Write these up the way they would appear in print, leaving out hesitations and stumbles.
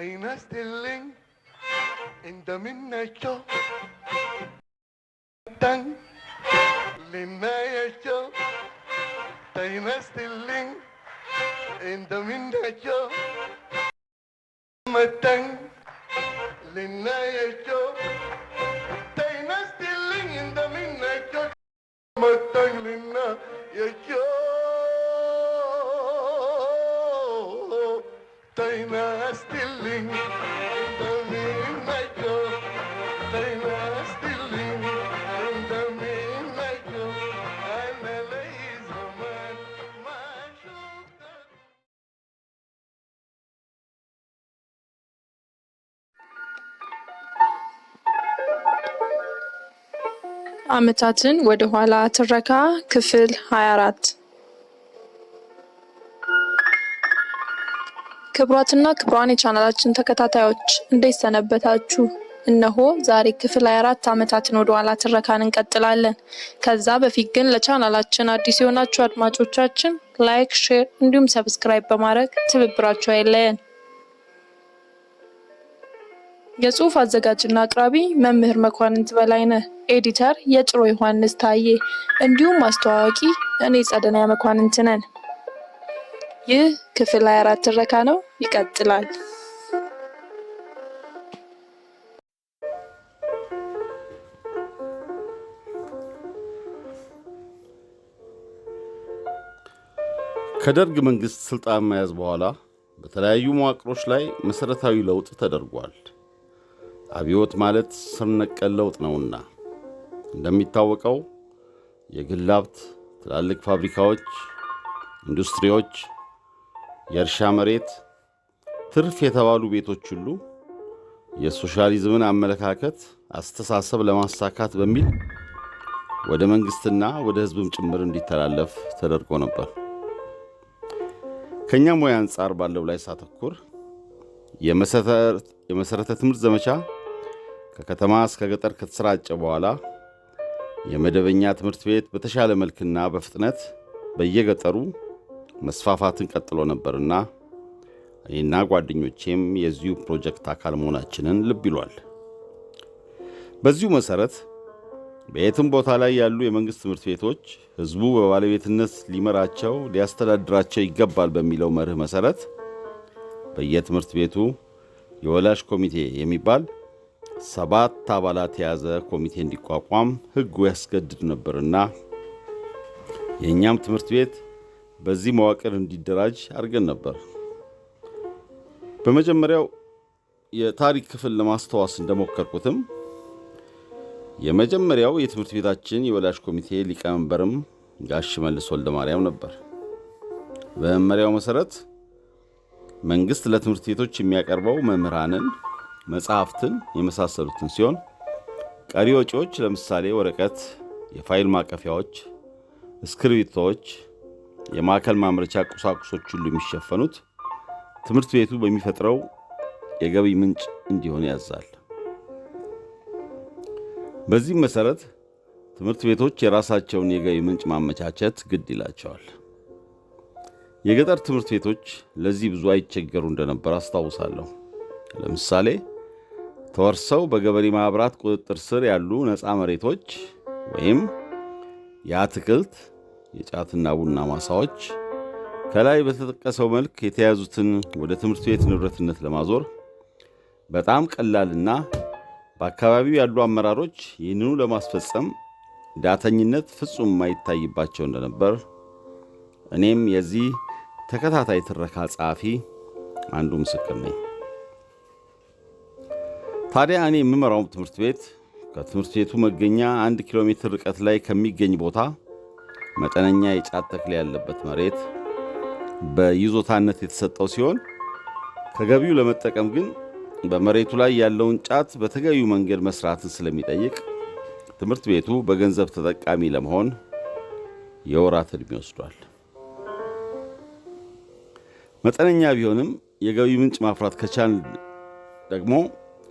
ጤና ይስጥልኝ እንደምናቸው ታን ልናያቸው ጤና ይስጥልኝ እንደምናቸው መጣን ልናያቸው ጤና ይስጥልኝ እንደምናቸው መጣን ልናያቸው ጤና ይስጥልኝ እንደምናቸው ጤና ይስጥልኝ እንደምናቸው أنا لي زمان ما شفتك. ዓመታትን ወደ ኋላ ትረካ ክፍል 24። ክቡራትና ክቡራን የቻናላችን ተከታታዮች፣ እንዴት ሰነበታችሁ? እነሆ ዛሬ ክፍል 24 ዓመታትን ወደ ኋላ ትረካን እንቀጥላለን። ከዛ በፊት ግን ለቻናላችን አዲስ የሆናችሁ አድማጮቻችን like፣ share እንዲሁም subscribe በማድረግ ትብብራችሁ አይለየን። የጽሁፍ አዘጋጅና አቅራቢ መምህር መኳንንት በላይነህ፣ editor የጭሮ ዮሐንስ ታዬ፣ እንዲሁም አስተዋዋቂ እኔ ጸደንያ መኳንንት ነን። ይህ ክፍል 24 ትረካ ነው፣ ይቀጥላል። ከደርግ መንግስት ስልጣን መያዝ በኋላ በተለያዩ መዋቅሮች ላይ መሠረታዊ ለውጥ ተደርጓል። አብዮት ማለት ስር ነቀል ለውጥ ነውና እንደሚታወቀው የግል ሀብት፣ ትላልቅ ፋብሪካዎች፣ ኢንዱስትሪዎች፣ የእርሻ መሬት፣ ትርፍ የተባሉ ቤቶች ሁሉ የሶሻሊዝምን አመለካከት፣ አስተሳሰብ ለማሳካት በሚል ወደ መንግስትና ወደ ሕዝብም ጭምር እንዲተላለፍ ተደርጎ ነበር። ከኛ ሙያ አንጻር ባለው ላይ ሳተኩር የመሰረተ ትምህርት ዘመቻ ከከተማ እስከ ገጠር ከተሰራጨ በኋላ የመደበኛ ትምህርት ቤት በተሻለ መልክና በፍጥነት በየገጠሩ መስፋፋትን ቀጥሎ ነበርና እኔና ጓደኞቼም የዚሁ ፕሮጀክት አካል መሆናችንን ልብ ይሏል። በዚሁ መሰረት በየትም ቦታ ላይ ያሉ የመንግሥት ትምህርት ቤቶች ሕዝቡ በባለቤትነት ሊመራቸው፣ ሊያስተዳድራቸው ይገባል በሚለው መርህ መሰረት በየትምህርት ቤቱ የወላጅ ኮሚቴ የሚባል 7 አባላት የያዘ ኮሚቴ እንዲቋቋም ሕጉ ያስገድድ ነበርና የእኛም ትምህርት ቤት በዚህ መዋቅር እንዲደራጅ አድርገን ነበር። በመጀመሪያው የታሪክ ክፍል ለማስታወስ እንደሞከርኩትም የመጀመሪያው የትምህርት ቤታችን የወላጅ ኮሚቴ ሊቀመንበርም ጋሽ መልስ ወልደማርያም ነበር። በመመሪያው መሰረት መንግስት ለትምህርት ቤቶች የሚያቀርበው መምህራንን፣ መጽሐፍትን የመሳሰሉትን ሲሆን ቀሪ ወጪዎች ለምሳሌ ወረቀት፣ የፋይል ማቀፊያዎች፣ እስክሪብቶዎች፣ የማዕከል ማምረቻ ቁሳቁሶች ሁሉ የሚሸፈኑት ትምህርት ቤቱ በሚፈጥረው የገቢ ምንጭ እንዲሆን ያዛል። በዚህም መሰረት ትምህርት ቤቶች የራሳቸውን የገቢ ምንጭ ማመቻቸት ግድ ይላቸዋል። የገጠር ትምህርት ቤቶች ለዚህ ብዙ አይቸገሩ እንደነበር አስታውሳለሁ። ለምሳሌ ተወርሰው በገበሬ ማህበራት ቁጥጥር ስር ያሉ ነፃ መሬቶች ወይም የአትክልት የጫትና ቡና ማሳዎች ከላይ በተጠቀሰው መልክ የተያዙትን ወደ ትምህርት ቤት ንብረትነት ለማዞር በጣም ቀላልና በአካባቢው ያሉ አመራሮች ይህንኑ ለማስፈጸም ዳተኝነት ፍጹም የማይታይባቸው እንደነበር እኔም የዚህ ተከታታይ ትረካ ጸሐፊ አንዱ ምስክር ነኝ። ታዲያ እኔ የምመራው ትምህርት ቤት ከትምህርት ቤቱ መገኛ 1 ኪሎ ሜትር ርቀት ላይ ከሚገኝ ቦታ መጠነኛ የጫት ተክል ያለበት መሬት በይዞታነት የተሰጠው ሲሆን ከገቢው ለመጠቀም ግን በመሬቱ ላይ ያለውን ጫት በተገቢው መንገድ መስራትን ስለሚጠይቅ ትምህርት ቤቱ በገንዘብ ተጠቃሚ ለመሆን የወራት ዕድሜ ወስዷል። መጠነኛ ቢሆንም የገቢ ምንጭ ማፍራት ከቻል ደግሞ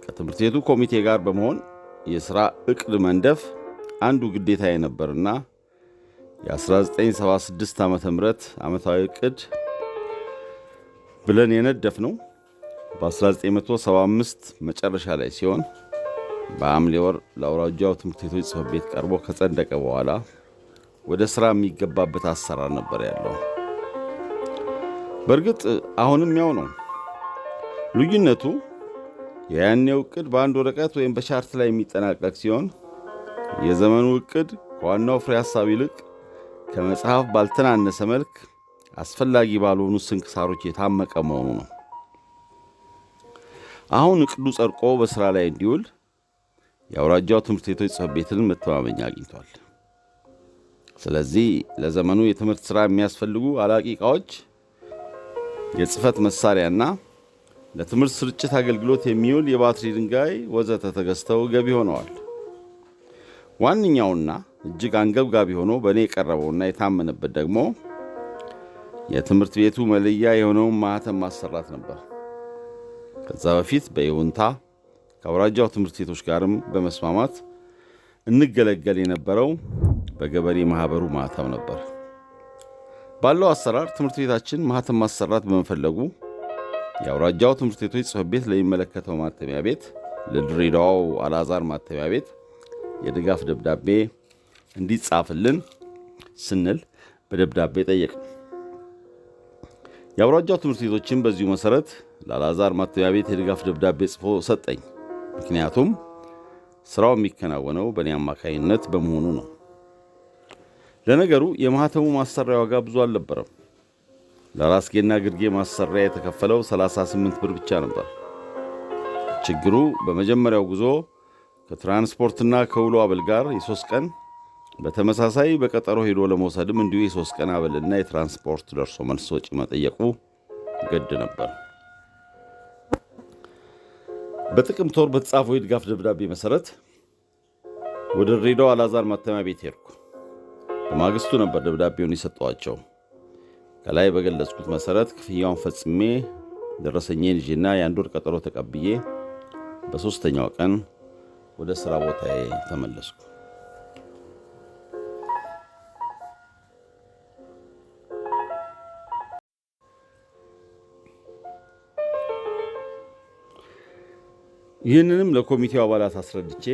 ከትምህርት ቤቱ ኮሚቴ ጋር በመሆን የሥራ ዕቅድ መንደፍ አንዱ ግዴታ የነበርና የ1976 ዓመተ ምህረት ዓመታዊ ዕቅድ ብለን የነደፍነው በ1975 መጨረሻ ላይ ሲሆን በሐምሌ ወር ለአውራጃው ትምህርት ቤቶች ጽሕፈት ቤት ቀርቦ ከጸደቀ በኋላ ወደ ሥራ የሚገባበት አሰራር ነበር ያለው። በእርግጥ አሁንም ያው ነው። ልዩነቱ የያኔው ዕቅድ በአንድ ወረቀት ወይም በቻርት ላይ የሚጠናቀቅ ሲሆን የዘመኑ ዕቅድ ከዋናው ፍሬ ሐሳብ ይልቅ ከመጽሐፍ ባልተናነሰ መልክ አስፈላጊ ባልሆኑ ስንክሳሮች የታመቀ መሆኑ ነው። አሁን ዕቅዱ ጸድቆ በሥራ ላይ እንዲውል የአውራጃው ትምህርት ቤቶች ጽሕፈት ቤትን መተማመኛ አግኝቷል። ስለዚህ ለዘመኑ የትምህርት ሥራ የሚያስፈልጉ አላቂ ዕቃዎች፣ የጽሕፈት መሳሪያና ለትምህርት ስርጭት አገልግሎት የሚውል የባትሪ ድንጋይ ወዘተ ተገዝተው ገቢ ሆነዋል። ዋነኛውና እጅግ አንገብጋቢ ሆኖ በእኔ የቀረበውና የታመነበት ደግሞ የትምህርት ቤቱ መለያ የሆነውን ማኅተም ማሰራት ነበር። ከዛ በፊት በይሁንታ ከአውራጃው ትምህርት ቤቶች ጋርም በመስማማት እንገለገል የነበረው በገበሬ ማኅበሩ ማኅተም ነበር። ባለው አሰራር ትምህርት ቤታችን ማኅተም ማሰራት በመፈለጉ የአውራጃው ትምህርት ቤቶች ጽሕፈት ቤት ለሚመለከተው ማተሚያ ቤት ለድሬዳዋው አልዓዛር ማተሚያ ቤት የድጋፍ ደብዳቤ እንዲጻፍልን ስንል በደብዳቤ ጠየቅን። የአውራጃው ትምህርት ቤቶችን በዚሁ መሰረት ለአልዓዛር ማተሚያ ቤት የድጋፍ ደብዳቤ ጽፎ ሰጠኝ። ምክንያቱም ስራው የሚከናወነው በእኔ አማካይነት በመሆኑ ነው። ለነገሩ የማኅተሙ ማሰሪያ ዋጋ ብዙ አልነበረም። ለራስጌና ግርጌ ማሰሪያ የተከፈለው 38 ብር ብቻ ነበር። ችግሩ በመጀመሪያው ጉዞ ከትራንስፖርትና ከውሎ አበል ጋር የ3 ቀን፣ በተመሳሳይ በቀጠሮ ሄዶ ለመውሰድም እንዲሁ የ3 ቀን አበልና የትራንስፖርት ደርሶ መልስ ወጪ መጠየቁ ግድ ነበር። በጥቅምት ወር በተጻፈው የድጋፍ ደብዳቤ መሰረት ወደ ድሬዳዋ አልዓዛር ማተሚያ ቤት ሄድኩ። በማግስቱ ነበር ደብዳቤውን የሰጠኋቸው። ከላይ በገለጽኩት መሰረት ክፍያውን ፈጽሜ ደረሰኜን ይዤና የአንድ ወር ቀጠሮ ተቀብዬ በ3ኛው ቀን ወደ ሥራ ቦታዬ ተመለስኩ። ይህንንም ለኮሚቴው አባላት አስረድቼ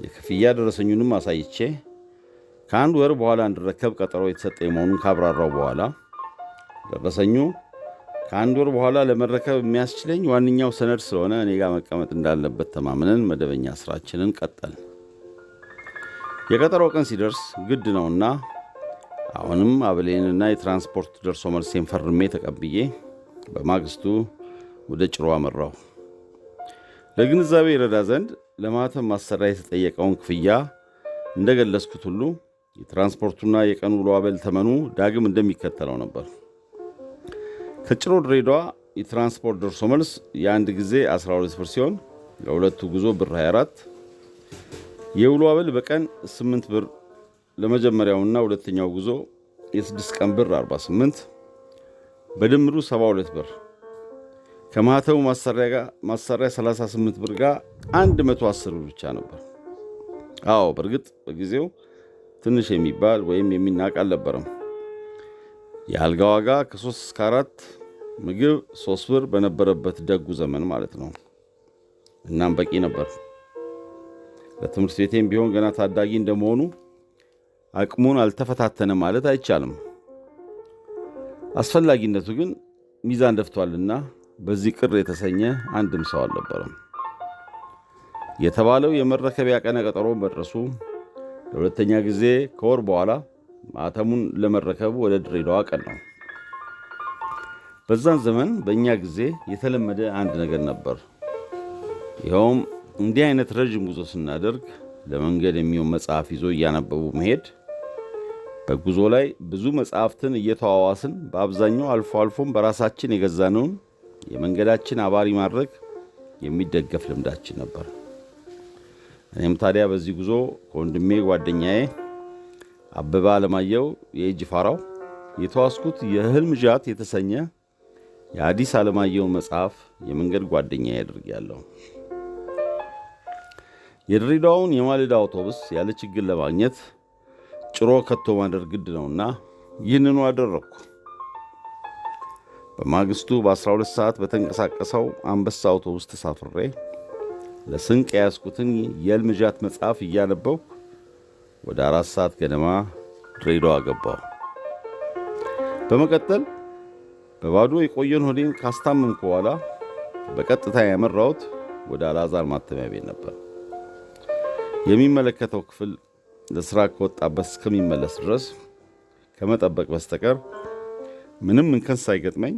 የክፍያ ደረሰኙንም አሳይቼ ከአንድ ወር በኋላ እንድረከብ ቀጠሮ የተሰጠኝ መሆኑን ካብራራው በኋላ ደረሰኙ ከአንድ ወር በኋላ ለመረከብ የሚያስችለኝ ዋነኛው ሰነድ ስለሆነ እኔ ጋር መቀመጥ እንዳለበት ተማምነን መደበኛ ስራችንን ቀጠል። የቀጠሮው ቀን ሲደርስ ግድ ነውና አሁንም አበሌንና የትራንስፖርት ደርሶ መልሴን ፈርሜ ተቀብዬ በማግስቱ ወደ ጭሮ አመራሁ። ለግንዛቤ ይረዳ ዘንድ ለማኅተም ማሰሪያ የተጠየቀውን ክፍያ እንደገለጽኩት ሁሉ የትራንስፖርቱና የቀኑ ውሎ አበል ተመኑ ዳግም እንደሚከተለው ነበር። ከጭሮ ድሬዳዋ የትራንስፖርት ደርሶ መልስ የአንድ ጊዜ 12 ብር ሲሆን ለሁለቱ ጉዞ ብር 24፣ የውሎ አበል በቀን 8 ብር ለመጀመሪያውና ሁለተኛው ጉዞ የ6 ቀን ብር 48፣ በድምሩ 72 ብር ከማኅተሙ ማሰሪያ 38 ብር ጋር 110 ብር ብቻ ነበር። አዎ በእርግጥ በጊዜው ትንሽ የሚባል ወይም የሚናቅ አልነበረም። የአልጋ ዋጋ ከ3 እስከ 4፣ ምግብ 3 ብር በነበረበት ደጉ ዘመን ማለት ነው። እናም በቂ ነበር። ለትምህርት ቤቴም ቢሆን ገና ታዳጊ እንደመሆኑ አቅሙን አልተፈታተነ ማለት አይቻልም። አስፈላጊነቱ ግን ሚዛን ደፍቷልና በዚህ ቅር የተሰኘ አንድም ሰው አልነበረም። የተባለው የመረከቢያ ቀነ ቀጠሮ መድረሱ ለሁለተኛ ጊዜ ከወር በኋላ ማኅተሙን ለመረከብ ወደ ድሬዳዋ ቀናሁ። በዛን ዘመን በእኛ ጊዜ የተለመደ አንድ ነገር ነበር። ይኸውም እንዲህ አይነት ረዥም ጉዞ ስናደርግ ለመንገድ የሚሆን መጽሐፍ ይዞ እያነበቡ መሄድ፣ በጉዞ ላይ ብዙ መጽሐፍትን እየተዋዋስን በአብዛኛው አልፎ አልፎም በራሳችን የገዛነውን የመንገዳችን አባሪ ማድረግ የሚደገፍ ልምዳችን ነበር። እኔም ታዲያ በዚህ ጉዞ ከወንድሜ ጓደኛዬ አበባ አለማየሁ የእጅ ፋራው የተዋስኩት የህልም ዣት የተሰኘ የአዲስ አለማየሁን መጽሐፍ የመንገድ ጓደኛዬ አድርጌያለሁ። የድሬዳዋውን የማለዳ አውቶቡስ ያለ ችግር ለማግኘት ጭሮ ከቶ ማደር ግድ ነውና ይህንኑ አደረግኩ። በማግስቱ በ12 ሰዓት በተንቀሳቀሰው አንበሳ አውቶቡስ ተሳፍሬ ለስንቅ የያዝኩትን የልምዣት መጽሐፍ እያነበብኩ ወደ 4 ሰዓት ገደማ ድሬዳዋ ገባሁ። በመቀጠል በባዶ የቆየን ሆዴን ካስታመምኩ በኋላ በቀጥታ ያመራሁት ወደ አልዓዛር ማተሚያ ቤት ነበር። የሚመለከተው ክፍል ለሥራ ከወጣበት እስከሚመለስ ድረስ ከመጠበቅ በስተቀር ምንም እንከን ሳይገጥመኝ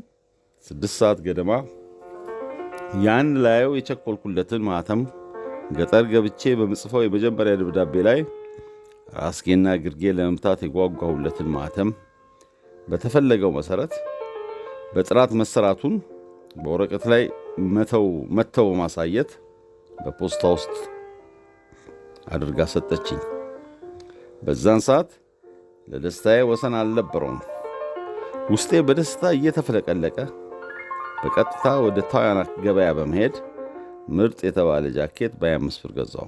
6 ሰዓት ገደማ ያን ላየው የቸኮልኩለትን ማኅተም ገጠር ገብቼ በምጽፈው የመጀመሪያ ደብዳቤ ላይ ራስጌና ግርጌ ለመምታት የጓጓሁለትን ማኅተም በተፈለገው መሠረት በጥራት መሰራቱን በወረቀት ላይ መተው በማሳየት በፖስታ ውስጥ አድርጋ ሰጠችኝ። በዛን ሰዓት ለደስታዬ ወሰን አልነበረውም። ውስጤ በደስታ እየተፍለቀለቀ በቀጥታ ወደ ታዋና ገበያ በመሄድ ምርጥ የተባለ ጃኬት በ25 ብር ገዛው።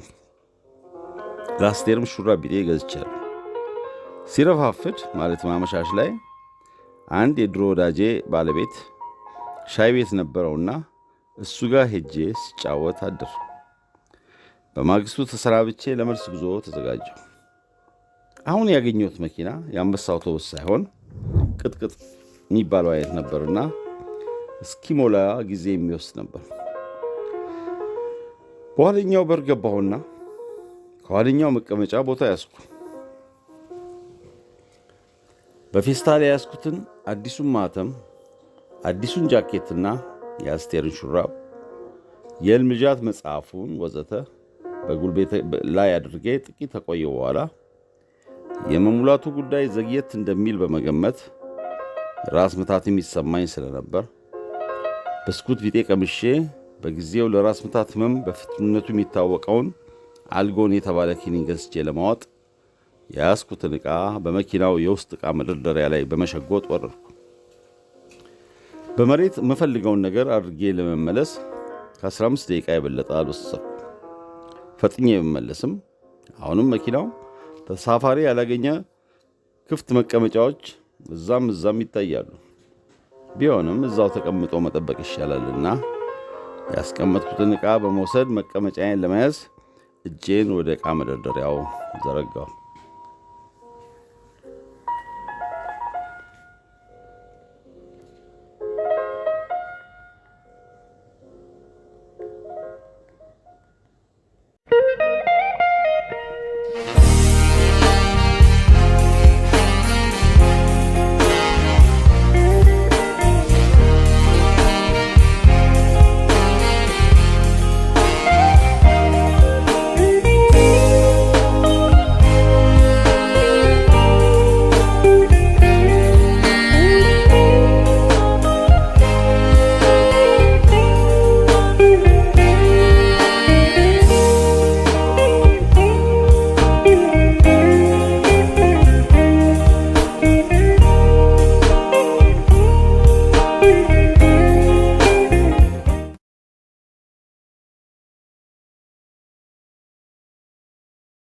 ለአስቴርም ሹራብ ቢጤ ገዝቻለሁ። ሲረፋፍድ ማለት ማመሻሽ ላይ አንድ የድሮ ወዳጄ ባለቤት ሻይ ቤት ነበረውና እሱ ጋር ሄጄ ስጫወት አድር። በማግስቱ ተሰናብቼ ለመልስ ጉዞ ተዘጋጀሁ። አሁን ያገኘሁት መኪና የአንበሳ አውቶቡስ ሳይሆን ቅጥቅጥ የሚባለው አይነት ነበርና እስኪሞላ ጊዜ የሚወስድ ነበር። በኋለኛው በር ገባሁና ከኋለኛው መቀመጫ ቦታ ያዝኩ። በፌስታል የያዝኩትን አዲሱን ማተም፣ አዲሱን ጃኬትና የአስቴርን ሹራብ፣ የልምዣት መጽሐፉን ወዘተ በጉልቤት ላይ አድርጌ ጥቂት ከቆየሁ በኋላ የመሙላቱ ጉዳይ ዘግየት እንደሚል በመገመት ራስ ምታት የሚሰማኝ ስለነበር ብስኩት ቢጤ ቀምሼ በጊዜው ለራስ ምታት ህመም በፍቱንነቱ የሚታወቀውን አልጎን የተባለ ኪኒን ገዝቼ ለማወጥ የያዝኩትን ዕቃ በመኪናው የውስጥ ዕቃ መደርደሪያ ላይ በመሸጎጥ ወረድኩ። በመሬት የምፈልገውን ነገር አድርጌ ለመመለስ ከ15 ደቂቃ የበለጠ አልወሰድኩም። ፈጥኜ ብመለስም አሁንም መኪናው ተሳፋሪ ያላገኘ ክፍት መቀመጫዎች እዛም እዛም ይታያሉ። ቢሆንም እዛው ተቀምጦ መጠበቅ ይሻላልና ያስቀመጥኩትን ዕቃ በመውሰድ መቀመጫዬን ለመያዝ እጄን ወደ ዕቃ መደርደሪያው ዘረጋሁ።